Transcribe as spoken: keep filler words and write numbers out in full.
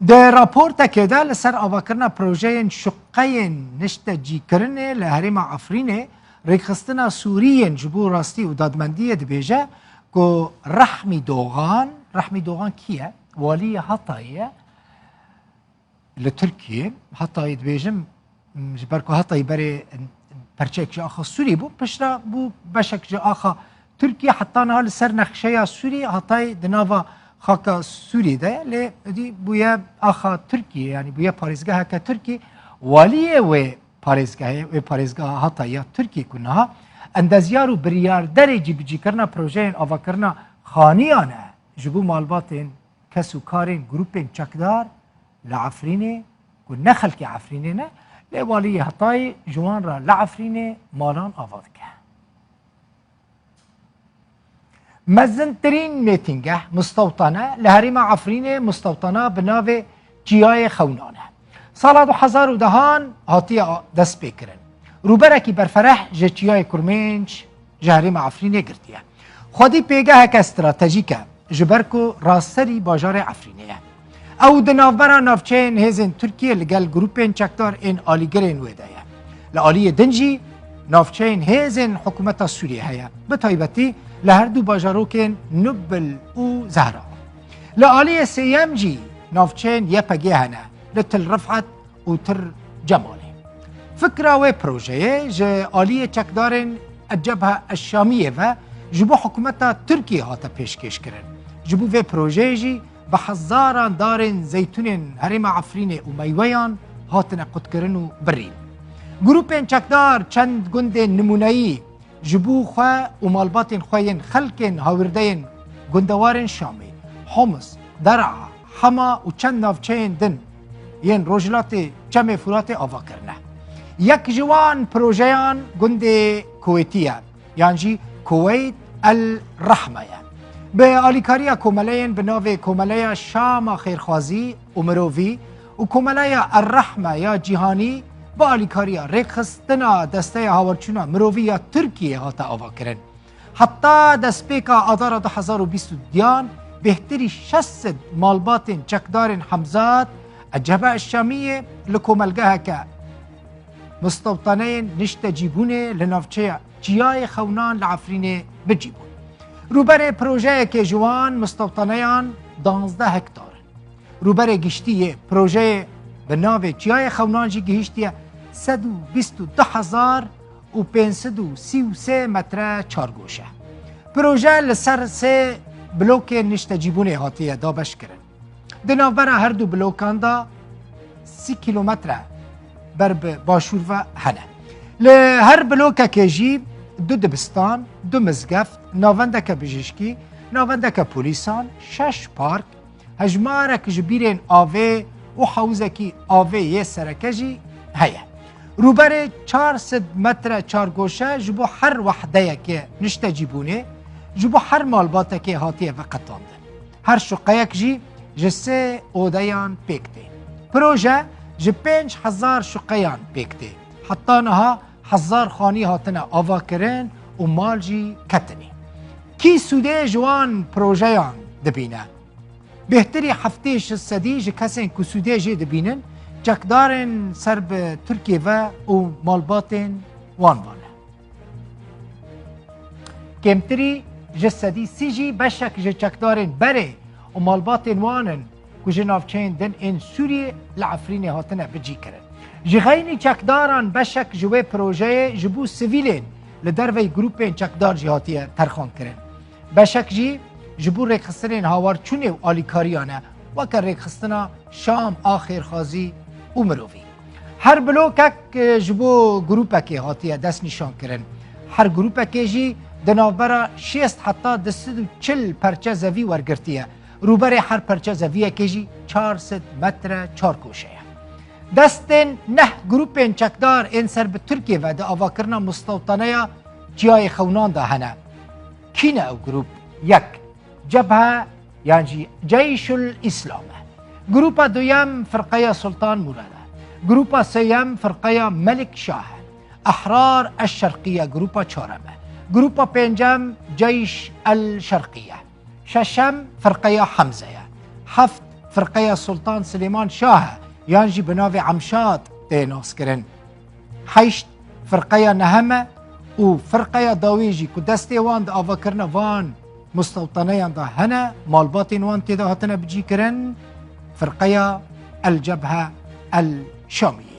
Di raportekê de li ser avakirina projeyên şuqeyên niştecîkirinê li herêma Efrînê, rêkxistina Sûrî yên ji bo rastî û dadmendiyê dibêje ku Rehmî Dogan, Rehmî Dogan kî ye? Waliyê Hatayê ye. Li Tirkiyê, Hatayê dibêjim, m, ji ber ku Hatayê berê, m, perçeyek ji axa Sûriyê bû, piştre bû beşek ji axa Tirkiyê, heta niha li ser nexşeya Sûriyê Hatayê di nava xaka Sûriyê de ye, lê dî bûye axa Tirkiyê, yanî bûye parêzgeheke Tirkiyê. Waliyê wê parêzgehê, wê parêzgeha Hatayê ya Tirkiyê ku niha endezyar û biryarderê cîbicîkirina projeyên avakirina xaniyan e ji bo malbatên kes û karên grûpên çekdar li Efrînê, ku ne xelkê Efrînê ne, lê waliyê Hatayê ji wan re li Efrînê malan ava dike. Mezintirîn mêtingeh, mistewtane, li herêma Efrînê mistewtana bi navê Çiyayê Xewnan e. Sala du hezar û dehan hatiye destpêkirin. Rûberekî berfereh ji Çiyayê Kurmênc ji herêma Efrînê girtiye. Xwedî pêgeheke stratejîk e, ji ber ku raserî bajarê Efrînê ye. Ew di navbera navçeyên hêzên Tirkiyê li gel grûpên çekdar ên alîgirên wê de ye. Li aliyê din jî navçeyên hêzên hikûmeta Sûriyê heye, bi taybetî li her du bajarokên Nubil û Zehra. Li aliyê sêyem jî navçeyên Y P G hene, li Til Rifet û Tir Cemalê. Fikra wê projeyê ji aliyê çekdarên Cebha Eşşamiyê ve ji bo hikûmeta Tirkiyê hate pêşkêşkirin. Ji bo vê projeyê jî bi hezaran darên zeytûnên herêma Efrînê û meyweyan hatine qutkirin û birîn. Grûpên çekdar çend gundên nimûneyî ji bo xwe û malbatên xwe yên xelkên hawirdeyên gundewarên Şamê, Homs, Deraa, Hema û çend navçeyên din yên Rojhilatê Çemê Furatê ava kirine. Yek ji wan projeyan gundê Kuwêtî ye, yan jî Kuweyt El Rehme ye. Bi alîkariya komeleyên bi navê Komeleya Şama Xêrxwazî û Mirovî û Komeleya El Rehme ya Cîhanî, bi alîkariya rêkxistina Desteya Hawarçûna Mirovî ya Tirkiyê hate avakirin. Heta destpêka Adara du hezar û bîst û duyan bêhtirî şeş sed malbatên çekdarên Hemzat, Eceba Eşşamiyê, li komelgeheke mistewtaneyên niştecîbûnê li navçeya Çiyayê Xewnan li Efrînê bi cî bûn. Rûberê projeyekê ji wan mistewtaneyan danzdeh hektar in. Rûberê giştî yê projeyê bi navê Çiyayê Xewnan jî gihîştiye sed û bîst û du hezar û pênc sed û sî û sê metre çargoşe. Proje li ser sê blokên niştecîbûnê hatiye dabeşkirin. Di navbera her du blokan de sî kîlometre ber bi başûr ve hene. Li her blokekê jî du dibistan, du mizgeft, navendeke bijîşkî, navendeke polîsan, şeş park, hejmarek ji bîrên avê û hewzekî avê yê sereke jî heye. Rûberê çar sed metre çargoşe ji bo her wehdeyeke niştecîbûnê, ji bo her malbatekê hatiye veqetandin. Her şuqeyek jî ji sê odeyan pêk tê. Proje ji pênc hezar şuqeyan pêk tê. Heta niha hezar xanî hatine avakirin û mal jî ketinê. Kî sûdê ji wan projeyan dibîne? Bêhtirî heftê ji sedî ji kesên ku sûdê jê dibînin, çekdarên ser bi Tirkiyê ve û malbatên wan ve ne. Kêmtirî ji sedî sî jî beşek ji çekdarên berê û malbatên wan in ku ji navçeyên din ên Sûriyê li Efrînê hatine bicîkirin. Ji xeynî çekdaran beşek ji wê projeyê ji bo sivîlên li derveyî grûpên çekdar jî hatiye terxankirin. Beşek jî ji bo rêkxistinên hawarçûnê û alîkariyan e, weke rêkxistina Şam a Xêrxwazî û Mirovî. Her blokek, e, ji bo grûpekê hatiye destnîşankirin. Her grûpekê jî di navbera şêst heta du sed û çil perçe zevî wergirtiye. Rûberê her perçe zeviyekê jî çar sed metre çarkoşe ye. Destên neh grûpên çekdar ên ser bi Tirkiyê ve di avakirina mistewtaneya Çiyayê Xewnan de hene. Kî ne ew grûp? Yek, Cebhe yan jî Ceyşul Îslam e. Grûpa duyem firqeya Sultan Murad e. Grûpa sêyem firqeya Melik Şah e. Ehrar El Şerqiye grûpa çarem e. Grûpa pêncem Ceyş El Şerqiye. Şeşem firqeya Hemze ye. Heft Firqeya Sultan Silêman Şah e, yan jî bi navê Emşad tê naskirin. Heşt firqeya nehem e û firqeya dawî jî ku destê wan di avakirina van mustewteneyan de hene, malbatên wan tê de hatine bicîkirin, firqeya El Cebhe El Şamiyê.